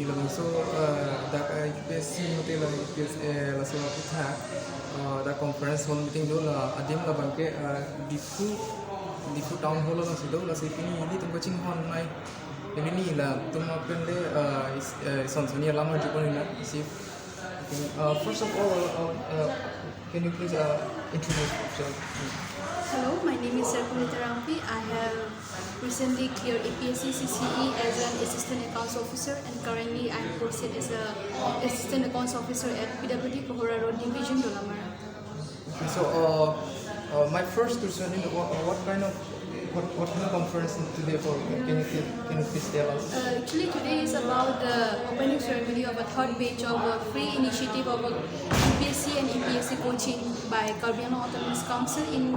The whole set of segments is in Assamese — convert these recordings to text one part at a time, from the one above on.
So dak UPSC mate la UPSC la so utha da conference hall meeting do la adim la bangke Diphu Diphu town hall la sido la sipini ili tum ching hon mai ini la tum pende sonsonia lama jupon ina si. First of all, can you please introduce yourself? Hello, my name is Sarpunita Rampi. I have recently cleared APSC CCE as an assistant accounts officer, and currently I am posted as a assistant accounts officer at PWD Kohora Road Division, Dolamara. Okay, so my first question is what kind of conference is today for? Can you please tell us? Actually, today is about the opening ceremony of a third batch of a free initiative of a UPSC and APSC coaching by Karbi Anglong Autonomous Council in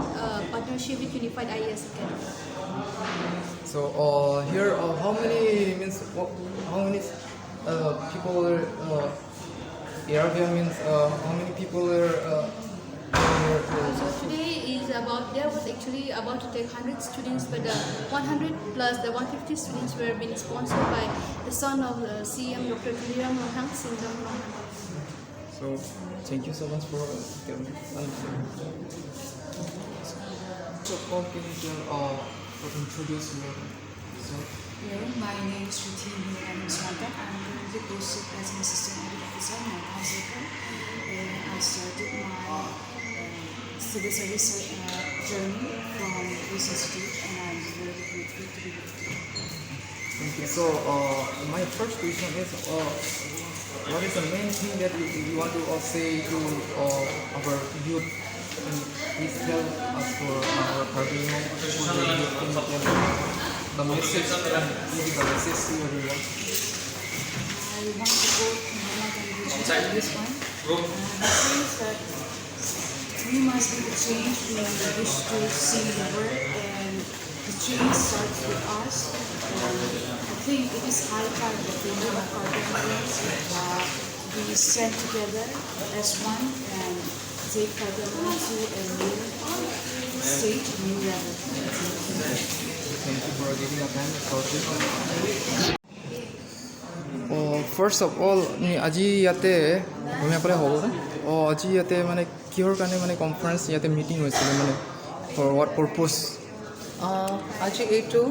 partnership with Unified IAS Academy. So here, how many means what, how many people are area means how many people are here to So today is about, there was actually about to take 100 students, but the 100 plus the 150 students were being sponsored by the son of CM Dr. Tuliram Ronghang, Singdam Ronghang. So thank you so much for telling me. So can you tell or introduce yourself? Hello, my name is Ruthie Swanta. I'm currently posted as an assistant audit officer in Nagaon Circle. I started my civil service journey from this institute, and I'm very grateful to be here today. Thank you. So my first question is, what is the main thing that you want to say to our youth? And please tell us for our Karbi for the youth, can you tell the message and give the message to everyone? I want to quote Mahatma Gandhi on this one. He says that we must be the change we wish to see in the world, and the change starts with us. And I think it is high time that the youth of Karbi we stand together as one and take Karbi to a new stage, a new level. Thank you for giving a time for this. Oh, first of all, আজি ইয়াতে অসমীয়া হ'বনে? অঁ, আজি ইয়াতে মানে কিহৰ কাৰণে মানে কনফাৰেঞ্চ ইয়াতে মিটিং হৈছিলে, মানে ফৰ what purpose? আজি এইটো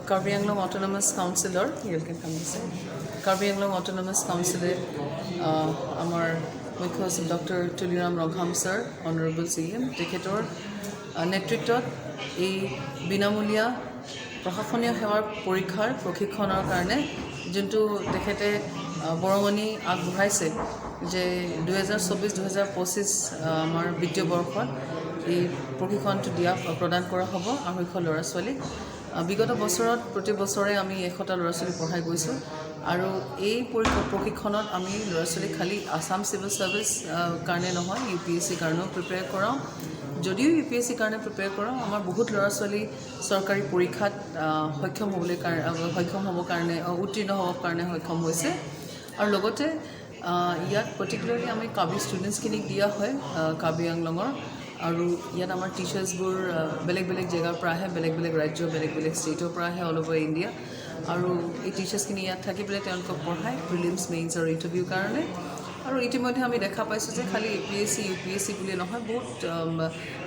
কাৰ্বি আংলং অট'নমাছ কাউন্সিলৰ, you can come this, Karbi Anglong autonomous কাউন্সিলে আমাৰ মুখ্য সচিব doctor Tuliram Ronghang sir, honourable C M, তেখেতৰ নেতৃত্বত এই বিনামূলীয়া প্ৰশাসনীয় সেৱাৰ পৰীক্ষাৰ প্ৰশিক্ষণৰ কাৰণে যোনটো তেখেতে বৰঙণি আগবঢ়াইছে যে 2024 2025 আমাৰ বিত্তীয় বৰ্ষত এই প্ৰশিক্ষণটো দিয়া প্ৰদান কৰা হ'ব 250 ল'ৰা ছোৱালীক। বিগত বছৰত প্ৰতি বছৰে আমি 100টা ল'ৰা ছোৱালী পঢ়াই গৈছোঁ আৰু এই প্ৰশিক্ষণত আমি ল'ৰা ছোৱালীক খালী আছাম চিভিল ছাৰ্ভিচ কাৰণে নহয়, ইউ পি এছ চিৰ কাৰণেও প্ৰিপেয়াৰ কৰাওঁ। যদিও ইউ পি এছ চিৰ কাৰণে প্ৰিপেয়াৰ কৰাওঁ, আমাৰ বহুত ল'ৰা ছোৱালী চৰকাৰী পৰীক্ষাত সক্ষম হ'বলৈ কাৰণে, সক্ষম হ'বৰ কাৰণে, উত্তীৰ্ণ হ'বৰ কাৰণে সক্ষম হৈছে। আৰু লগতে ইয়াত পাৰ্টিকুলাৰলি আমি কাৰ্বি ষ্টুডেণ্টছখিনিক দিয়া হয়, কাৰ্বি আংলঙৰ। আৰু ইয়াত আমাৰ টিচাৰ্ছবোৰ বেলেগ বেলেগ জেগাৰ পৰা আহে, বেলেগ বেলেগ ৰাজ্য, বেলেগ বেলেগ ষ্টেটৰ পৰা আহে, অল অভাৰ ইণ্ডিয়া। আৰু এই টিচাৰ্ছখিনি ইয়াত থাকি পেলাই তেওঁলোকক পঢ়ায় প্ৰিলিমছ, মেইনছ আৰু ইণ্টাৰভিউৰ কাৰণে। আৰু ইতিমধ্যে আমি দেখা পাইছোঁ যে খালি A P S C, U P S C বুলিয়ে নহয়, বহুত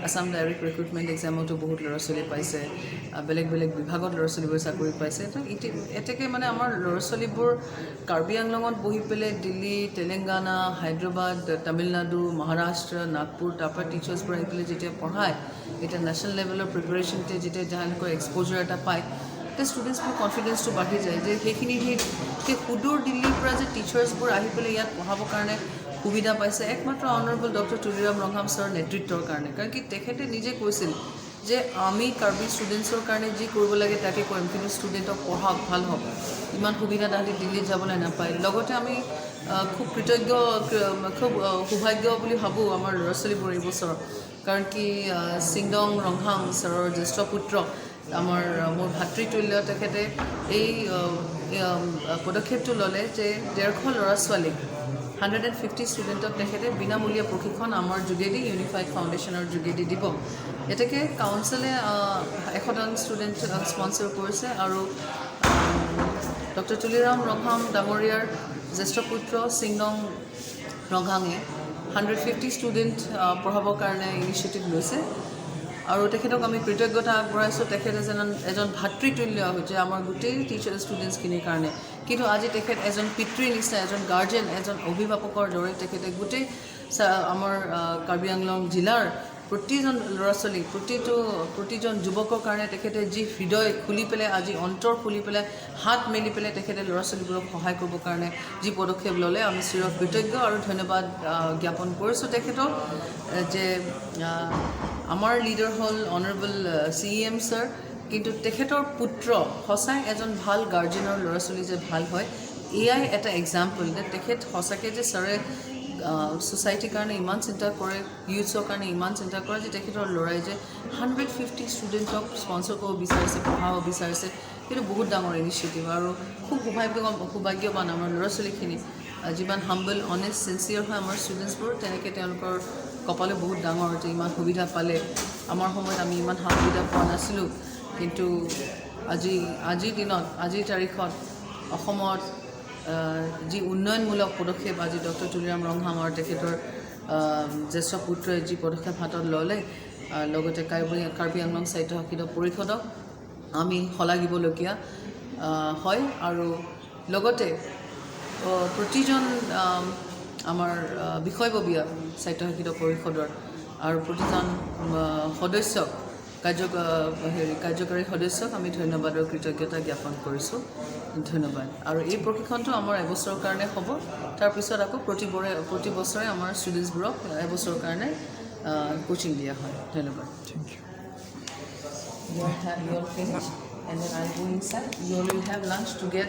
আছাম ডাইৰেক্ট ৰিক্ৰুটমেণ্ট এক্সামতো বহুত ল'ৰা ছোৱালীয়ে পাইছে, বেলেগ বেলেগ বিভাগত ল'ৰা ছোৱালীবোৰে চাকৰি পাইছে। তো এতেকে মানে আমাৰ ল'ৰা ছোৱালীবোৰ কাৰ্বি আংলঙত বহি পেলাই দিল্লী, তেলেংগানা, হায়দৰাবাদ, তামিলনাডু, মহাৰাষ্ট্ৰ, নাগপুৰ, তাৰপৰা টিচাৰ্ছবোৰ আহি পেলাই যেতিয়া পঢ়ায়, এতিয়া নেশ্যনেল লেভেলৰ প্ৰিপেৰেশ্যনতে যেতিয়া তেওঁলোকৰ এক্সপ'জাৰ এটা পায়, তেতিয়া ষ্টুডেণ্টছবোৰ কনফিডেঞ্চটো বাঢ়ি যায় যে সেইখিনি সেই সুদূৰ দিল্লীৰ পৰা যে টিচাৰ্ছবোৰ আহি পেলাই ইয়াত পঢ়াবৰ কাৰণে সুবিধা পাইছে, একমাত্ৰ অনাৰেবল ডক্টৰ তুলিৰাম ৰংহাম ছাৰৰ নেতৃত্বৰ কাৰণে। কাৰণ কি তেখেতে নিজে কৈছিল যে আমি কাৰ্বি ষ্টুডেণ্টছৰ কাৰণে যি কৰিব লাগে তাকে কৰিম, কিন্তু ষ্টুডেণ্টক পঢ়াওক, ভাল হওক। ইমান সুবিধা তাহাঁতি দিল্লীত যাবলৈ নাপায়। লগতে আমি খুব কৃতজ্ঞ, খুব সৌভাগ্য বুলি ভাবোঁ আমাৰ ল'ৰা ছোৱালীবোৰ এইবছৰ, কাৰণ কি চিংদং ৰংহাং ছাৰৰ জ্যেষ্ঠ পুত্ৰ, আমাৰ মোৰ ভাতৃতুল্য, তেখেতে এই পদক্ষেপটো ল'লে যে 150 ল'ৰা ছোৱালীক, 150 ষ্টুডেণ্টক তেখেতে বিনামূলীয়া প্ৰশিক্ষণ আমাৰ যোগেদি, ইউনিফাইড ফাউণ্ডেশ্যনৰ যোগেদি দিব। এতেকে কাউন্সিলে 100জন ষ্টুডেণ্ট স্পনচৰ কৰিছে আৰু ডক্টৰ তুলিৰাম ৰংহাং ডাঙৰীয়াৰ জ্যেষ্ঠ পুত্ৰ চিংনং ৰংহাঙে 150 ষ্টুডেণ্ট পঢ়াবৰ কাৰণে ইনিচিয়েটিভ লৈছে আৰু তেখেতক আমি কৃতজ্ঞতা আগবঢ়াইছোঁ। তেখেত এজন এজন ভাতৃতুল্য হৈছে আমাৰ গোটেই টিচাৰ ষ্টুডেণ্টছখিনিৰ কাৰণে। কিন্তু আজি তেখেত এজন পিতৃৰ নিচিনা, এজন গাৰ্জেন, এজন অভিভাৱকৰ দৰে তেখেতে গোটেই আমাৰ কাৰ্বি আংলং জিলাৰ প্ৰতিজন ল'ৰা ছোৱালী, প্ৰতিজন যুৱকৰ কাৰণে তেখেতে যি হৃদয় খুলি পেলাই, আজি অন্তৰ খুলি পেলাই, হাত মেলি পেলাই তেখেতে ল'ৰা ছোৱালীবোৰক সহায় কৰিবৰ কাৰণে যি পদক্ষেপ ল'লে, আমি চিৰ কৃতজ্ঞ আৰু ধন্যবাদ জ্ঞাপন কৰিছোঁ তেখেতক যে আমাৰ লিডাৰ হ'ল অনাৰেবল চিএম ছাৰ, কিন্তু তেখেতৰ পুত্ৰ সঁচাই এজন ভাল গাৰ্জেনৰ ল'ৰা ছোৱালী যে ভাল হয়, এয়াই এটা এক্সাম্পল যে তেখেত সঁচাকৈ যে ছাৰে ছ'চাইটিৰ কাৰণে ইমান চিন্তা কৰে, ইউথছৰ কাৰণে ইমান চিন্তা কৰে যে তেখেতৰ ল'ৰাই যে 150 ষ্টুডেণ্টক স্পনচৰ কৰিব বিচাৰিছে, পঢ়াব বিচাৰিছে, সেইটো বহুত ডাঙৰ ইনিচিয়েটিভ। আৰু খুব সৌভাগ্যৱান আমাৰ ল'ৰা ছোৱালীখিনি। যিমান হাম্বল, অনেষ্ট, চিনচিয়াৰ হয় আমাৰ ষ্টুডেণ্টছবোৰ, তেনেকৈ তেওঁলোকৰ কপালো বহুত ডাঙৰ যে ইমান সুবিধা পালে। আমাৰ সময়ত আমি ইমান সা সুবিধা পোৱা নাছিলোঁ। কিন্তু আজিৰ দিনত, আজিৰ তাৰিখত অসমত যি উন্নয়নমূলক পদক্ষেপ আজি ডক্টৰ তুলিৰাম ৰংহাং আৰু তেখেতৰ জ্যেষ্ঠ পুত্ৰই যি পদক্ষেপ হাতত ল'লে, লগতে কাৰ্বি আংলং স্বায়ত্তশাসিত পৰিষদক আমি শলাগিবলগীয়া হয়। আৰু লগতে প্ৰতিজন আমাৰ বিষয়ববীয়া স্বায়ত্তশাসিত পৰিষদৰ আৰু প্ৰতিজন সদস্যক, কাৰ্যকৰী সদস্যক আমি ধন্যবাদ আৰু কৃতজ্ঞতা জ্ঞাপন কৰিছোঁ। ধন্যবাদ। আৰু এই প্ৰশিক্ষণটো আমাৰ এবছৰৰ কাৰণে হ'ব। তাৰপিছত আকৌ প্ৰতি বছৰে আমাৰ ষ্টুডেণ্টছবোৰক এবছৰৰ কাৰণে কোচিং দিয়া হয়। ধন্যবাদ। Thank you. You all finished, and then I'll go inside. You all will have lunch together.